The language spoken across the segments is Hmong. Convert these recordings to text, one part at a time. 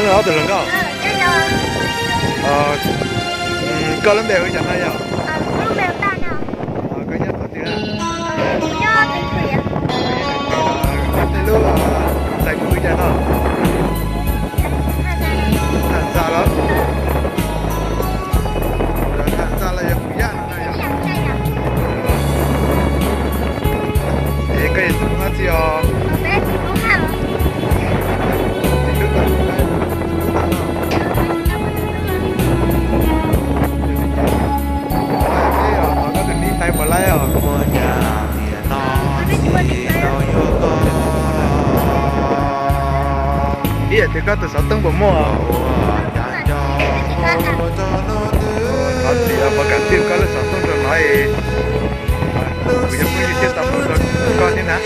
Ob tug hluas nkauj, koj lub npe hu cas no yog? Koj nyob qhov twg na? Koj tej lub ntxhais hu cas no? Tham Ntxa los? Tham Ntxa los yog Hu Yaj no na yog? Es koj yog tsis muaj txij os. Koj tus me ntxhais puas laib os? Ib yam tias koj tus xov tooj puas muaj? Thov txim os, puas kam tij koj lub xov tooj rau no es kuv yog phooj ywg thiaj tau hu rau koj thiab na.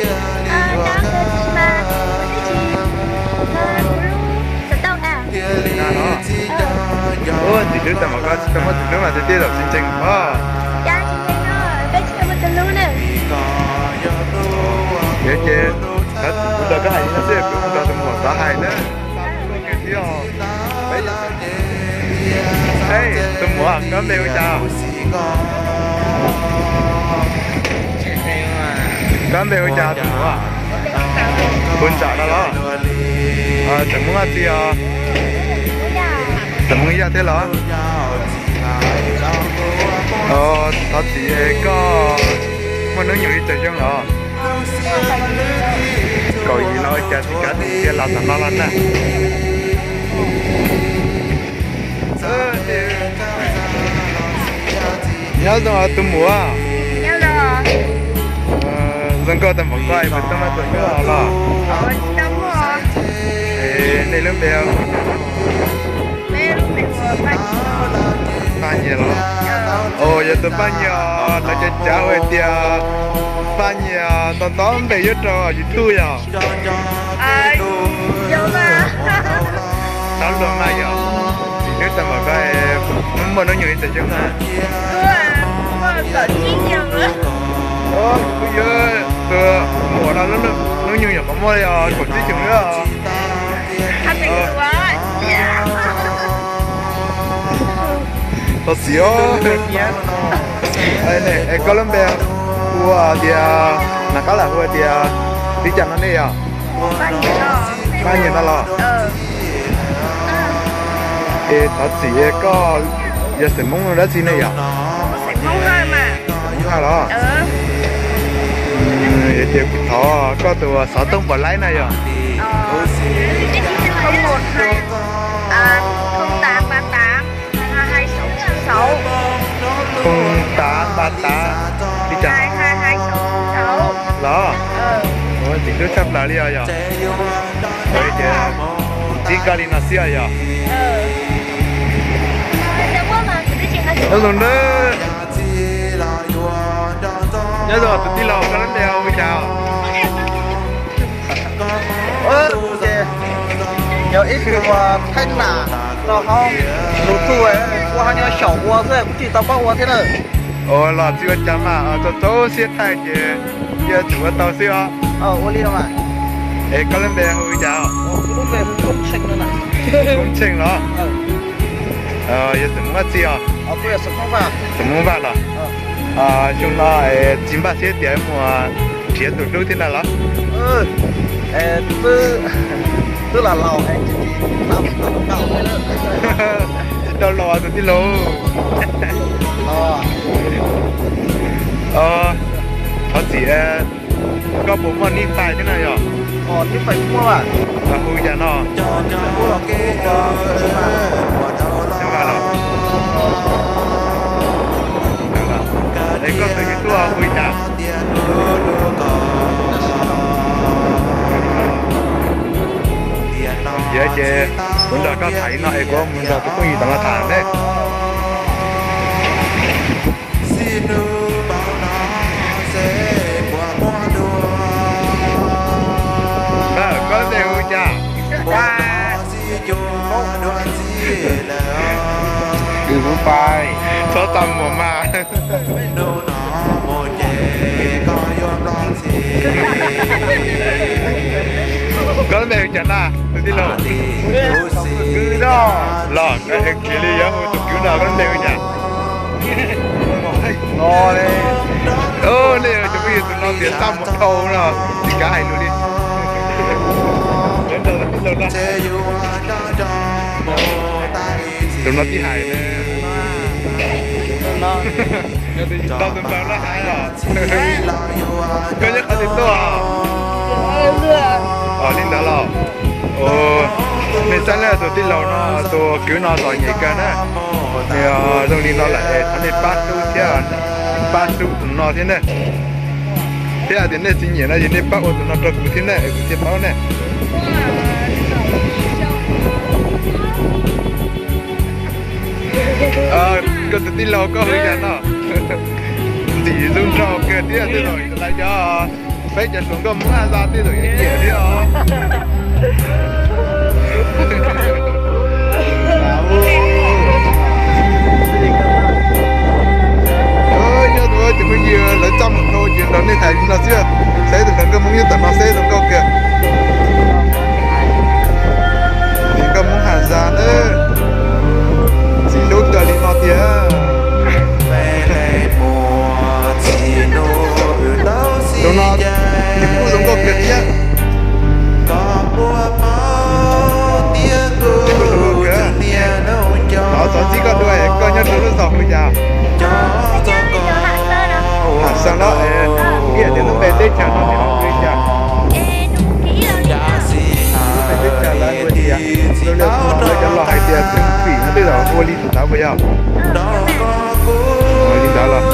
Ua ntxim hlub tag mam koj tsis tau muaj tus hlub mas tiag tiag zaum tsis ntseeg os. Yog ces kuv nrog koj hais li no xwb, kuv nrog tus muam tod hais na. Tus muam, koj npe hu cas? Koj npe hu cas tus muam? Hu Ntsam no los? Tseem Hmoob Vaj Txi os? Tseem Hmoob Yaj thiab los? Thov txim, koj muaj hnub nyoog li cas xyoo los? Kaum yim los ua cas tsis kav tus tia los tom no los na. Nyob zoo tus muam. Zoo nkauj tag npaum koj es puas tau muaj tus hlub los? Nej lub npe? Paj Nyias los? Os, yog tus Paj Nyias os, lawv cav cav hu hais tias Paj Nyias tos tos npe yuav rau YouTube yog? Tau luag mas yog. Tsis hlub tag npaum koj, muaj hnub nyoog li cas xyoo na? Kuv yuav tus muam no hnub nyoog nyuam qhuav muaj li os, kaum tsib xyoos xwb os. Thov txim os. Es koj lub npe hu tias, nram qab lam hu tias li cas no nej yog? Paj Nyias no los? Es thov txim, koj yog xeem Hmoob dab tsi ne yom? Hmoob Haj los? Yog tias kuv thov koj tus xov tooj puas laib na yog? Khoom tav npa tav li cas los? Ntxim hlub tshaj plaws li os yog? Ces kuv txib koj li no xwb os yog? Nyob zoo na, nyob zoo tus tij laug, koj lub npe hu li cas? Ces yog ib tug thaij nam rau hauv YouTube, ua hauv nyob xyaum ua xwb kuv tsis tau paub ua thiab na. Ua los tsis ua cas mas, txaus txaus siab thaij ces cia tsum ua tau xwb os. Ua li no mas. Es koj lub npe hu li cas? Koob Tsheej los? Yog xeem Hmoob Vaj Txi os? Xeem Hmoob Vaj los? Xyoo no tsis npaj siab tias mus nrhiav tus hlub thiab na los? Twb los laus, tsis tau laus tus tij laug. Thov txim, koj puas muaj nib fais thiab no yog? Hu li cas no? Es koj tus YouTube hu li cas? Ces kuv nrog koj tham li no es kuv mus nrog tus phooj ywg tom no tham ne. Koj npe hu cas? Txhob txaj muag mas. Koj npe hu cas na? Tij laug, los kawg li yog tus kwv no koj npe hu cas? No li. Nej cov phooj ywg, tus no tias txaj muag dhau no, tsis kav hais lus li. Tus no tij hais tau tus npawg no hais os. Koj nyob qhov twg tuaj? Li ntawd los. Nej saib na, tus tij laug no, tus kwv no txom nyem kawg na. Nws zoo li no lawm es thov nej pab hlub thiab, pab hlub tus no thiab na. Thiab hais tias nej tsis nyiam no ces nej pab ua tus no rau kuv thiab na, kuv thiaj paub na. Koj tus tij laug koj hu yam no, ntxim zoo nraug kawg thiab, tej zaum lawv cov, peb cov hluas nkauj Hmoob Haj Zas tej zaum yuav nyiam thiab os. Nyob tus cov phooj ywg, lawv txaj muag dhau ces nrog nej tham li no xwb. Saib tus hluas nkauj Hmoob nyob tom no seb zoo nkauj kawg. Tus nkauj Hmoob Haj Zas na, ntxim hlub kawg li no tiag. Tus no kuj zoo nkauj kawg thiab. Thov txhob txib koj dua, koj nyob rau lub zos hu cas? Haj Xeeb los? Ib yam tias lub npe teb chaws no hu li cas? Lub npe teb chaws lawv hu li cas? Lawv cov laus hais tias Xeev Khuam no, tej zaum hu li tus ntawd puas yog? Li ntawd los.